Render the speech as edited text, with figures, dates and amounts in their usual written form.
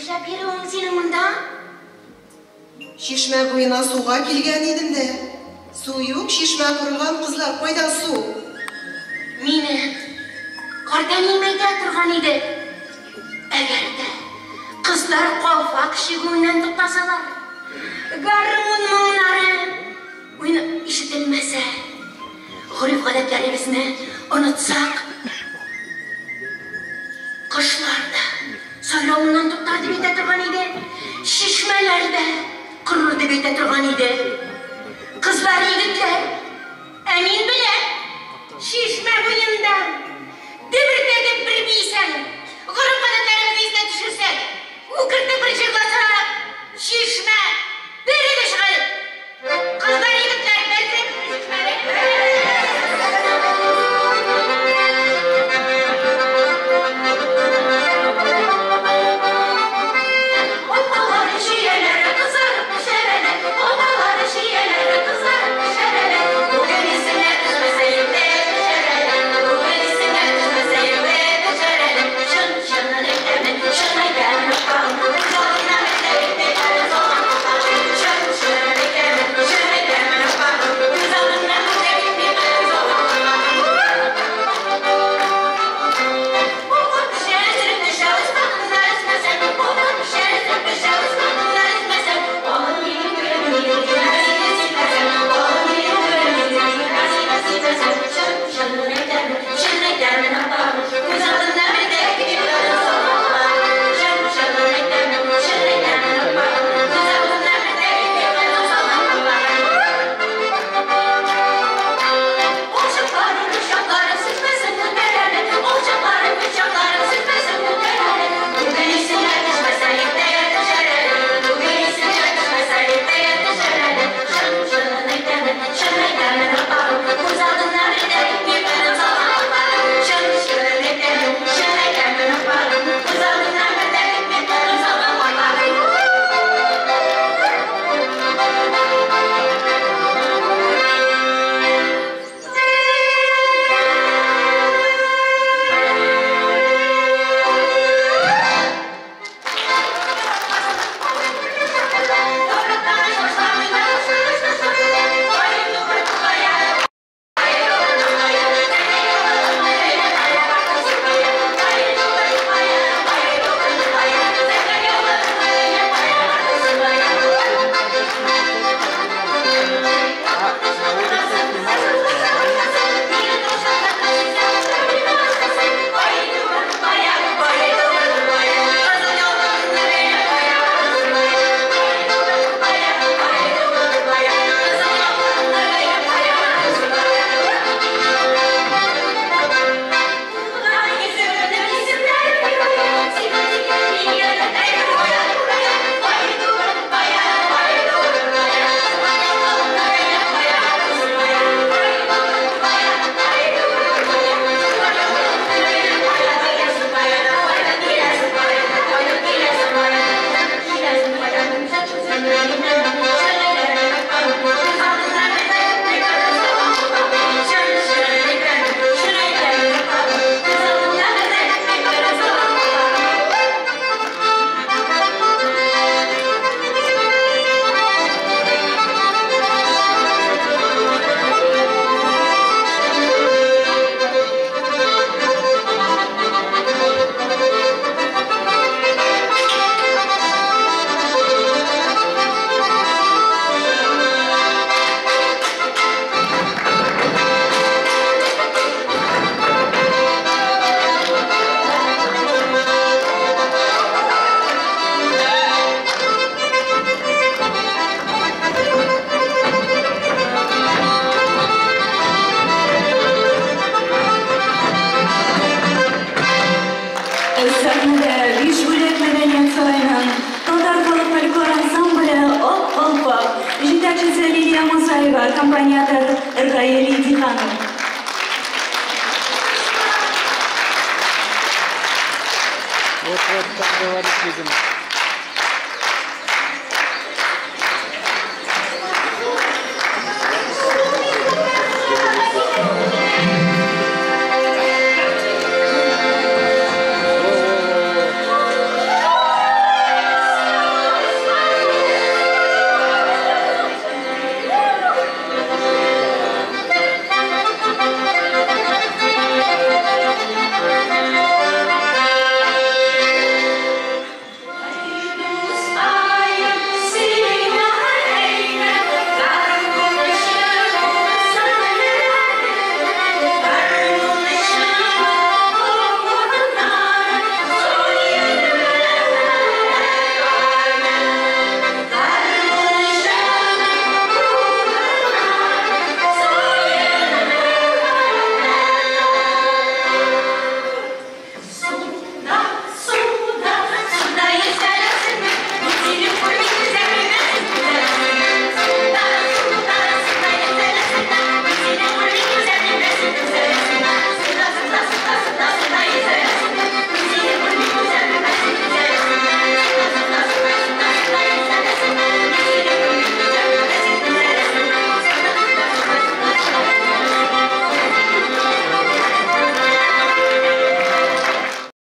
Нишләп йөрүең синең монда? Чишмә буена суга килгән идем дә. Су юк, чишмә корыган, кызлар, кайда су? Мине картәнием әйтә торган иде. Әгәр дә кызлар калфак чигүеннән туктасалар, гармун моңнары уйнап ишетелмәсә, гореф-гадәтләребезне онытсак, кошлар да сайравыннан туктар дип әйтә торган иде, чишмәләр дә корыр дип әйтә торган иде. Кызлар, егетләр, ә мин беләм, чишмә буенда дөбердәтеп бер биесәң, гореф-гадәтләребезне искә төшерсәк, үкертеп бер җырласак, чишмә бер дә чыгар. Кызлар, егетләр, бәлкем Алмалары, чияләре кызарып пешәрәләр, алмалары, чияләре кызарып пешәрәләр. Бүген исеңә төшмәсә, иртә төшәрәләр. Бүген исеңә төшмәсә, иртә төшәрәләр. Чын, чынын әйтәмен, чын әйтәмен, апагым. Күз алдына бетә битте, салган апагым. Чын, чынын әйтәмен, чын әйтәмен, апагым. Күз алдына бетә битте, салган апагым. Бабам пешә, өзелеп төшә, ычкынында өзмәсәң. Бабам пешә, өзелеп төшә, ычкынында өзмәсәң. Балым минем, гөлем минем, гөләсине сипмәсәң. Балым минем, гөлем минем, гөләсине сипмәсәң. Чын, чынын әйтәмен, чын әйтәмен, апагым. Күз алдына бетә битте, салган апагым. Чын, чынын әйтәмен, чын әйтәмен, апагым. Күз алдына бетә битте, салган апагым. Алчакларым, гөлчакларым, сүнмәсен күтәрәле. Алчакларым, гөлчакларым, сүнмәсен күтәрәле. Бүген исеңә төшмәсә, иртәгә төшәр әле. Бүген исеңә төшмәсә, иртәгә төшәр әле. Чын, чынын әйтәмен, чын әйтәмен, апагым. Күз алдына бетә битте, салган апагым. Чын, чынын әйтәмен, чын әйтәмен, апагым. Күз алдына бетә битте, салган апагым. Сәхнәдә Бишбүләк мәдәният сараеның татар халык фольклор ансамбле Ак калфак, җитәкчесе Лилия Мусаева, аккомпаниатор Ргаэль Идиханов. Вот-вот так говорит, видимо. Су? Да.